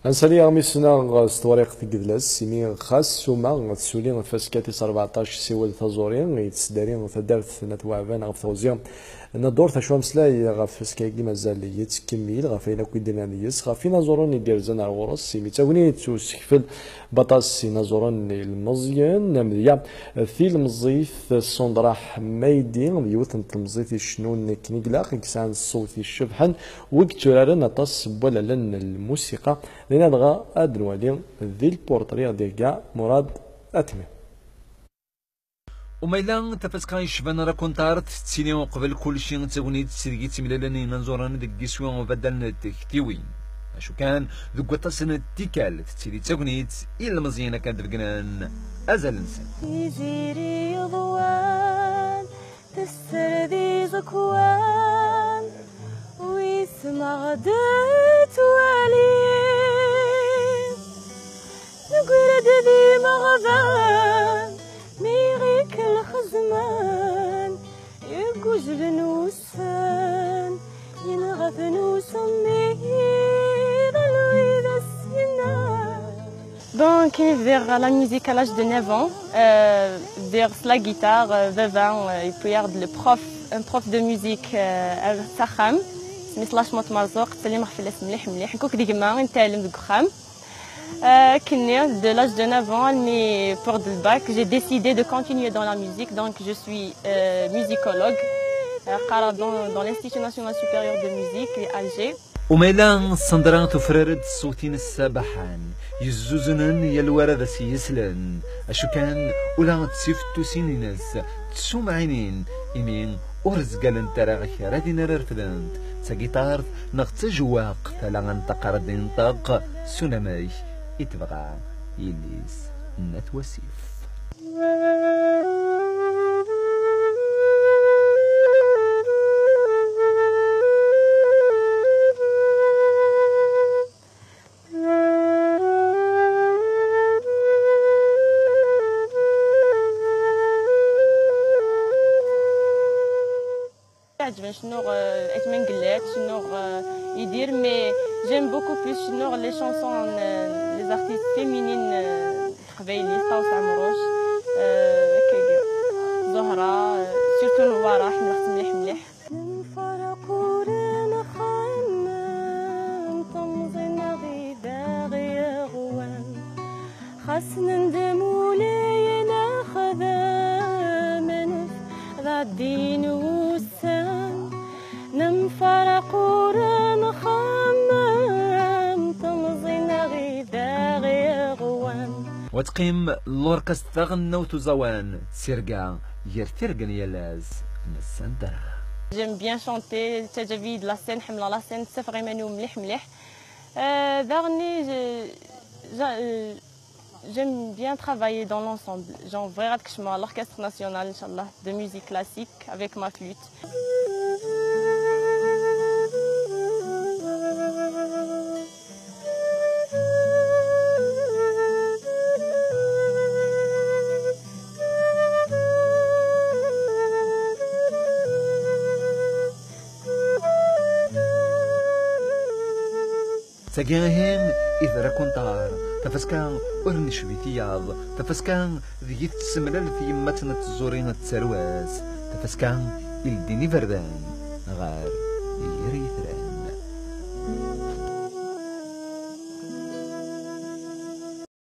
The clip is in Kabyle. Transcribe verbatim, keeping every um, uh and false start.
Ad nsali aɣmis-nneɣ s tewriqt n yidles, imi xas ssuma tessuli tafaska tis rbeɛṭac, siwel taẓuri, yettsedari taddart n At Weɛban ɣef teɣzi n ddurt. Acu ameslay ɣef tfaska-agi? Mazal yettkemmil ɣef ayen akk i d-nnan yes, ɣef inaẓuren i d-irzan ar ɣur-s, imi d tagnit usekfel baṭas inaẓuren ilmeẓyen, amedya tilemẓit Sandra Ḥmaydi, d yiwet n tlemẓit icennun akken i ilaq, i yesɛan ṣṣut icebḥen, u yetturaren aṭas n wallalen n lmusiqa. Dinna dɣa ad nwali di lpurṭri i ɣ-d-ihegga Murad Atmi. Umayla, tafaska yecban rakuntar tettili uqbel kulci d tagnit deg i ttemlalen yinaẓuren deg yiswi ubaddal n tektiwin. Acu kan, deg waṭas n tikkal tettili d tagnit ilmeẓyen akken ad begnen azal-nsen. Tiziri yeḍwan, tesser d iẓekwan, wismeɣ-d twali. Negra-d d imeɣban, mi ɣik lxezman, igujlen ussan, yenɣa-ten usemmiḍ, alwi d as-yenna. Donc, j'ai découvert la musique à l'âge de neuf ans, euh, vers la guitare, euh, baba, euh, et puis le prof, un prof de musique, euh, s axxam, isem-is Lacmut Marzouk, ttsellimeɣ fell-as mliḥ mliḥ, nekk akked gma i nettɛellem deg uxxam. Euh, akken-nni, de l'âge de neuf ans, mais pour le bac, j'ai décidé de continuer dans la musique, donc je suis, euh, musicologue, euh, qqareɣ dans, dans l'Institut National Supérieur de Musique, Alger. Umayla, Sandra tufrar-d ṣṣut-ines abaḥan, yezzuznen yal wa ara d as-yeslen. Acu kan, ula d tifettusin-ines ttsumɛinin, imi ur zgalent ara kra din ara refdent, d tagiṭart neɣ d tajewwaqt, ala n taqerrt i yenṭeq s unamek i tebɣa yelli-s n At Wasif. Yeɛǧeb-iyi cennuɣ, euh, Ayt Mengellat, cennuɣ, euh, Yidir, mais j'aime beaucoup plus cennuɣ les chansons, euh, les artistes féminines, euh, teqbaylit, Ṭawes Ɛemruc, euh, akkagi, Zuhra, euh, surtout Newwara, ḥemmleɣ-tt mliḥ mliḥ. Nemfaraq ur nxemmem, temẓi-nneɣ i d aɣ-yeɣwan. Xas nendem ula yella xedmen, d ɛeddin wussan, nemfaraq ur nxemmem, temẓi-nneɣ i d aɣ-yeɣwan. Wa teqqim lorkest taɣelnawt uẓawan d tirga gar tirga n yal ass n Sandra. J'aime bien chanter, tettaǧǧab-iyi-d la scène, ḥemmleɣ la scène, ttafeɣ iman-iw mliḥ mliḥ. Euh, daɣenni, je- j'a- euh, j'aime bien travailler dans l'ensemble. Genre, bɣiɣ ad kecmeɣ l'orchestre national, inchallah, de musique classique avec ma flûte. Tagi ihi i d rakuntar, tafaska ur necbi tiyaḍ, tafaska deg i tessemlal tyemmat n tẓuri d tarwa-s, tafaska i ldin iberdan ɣer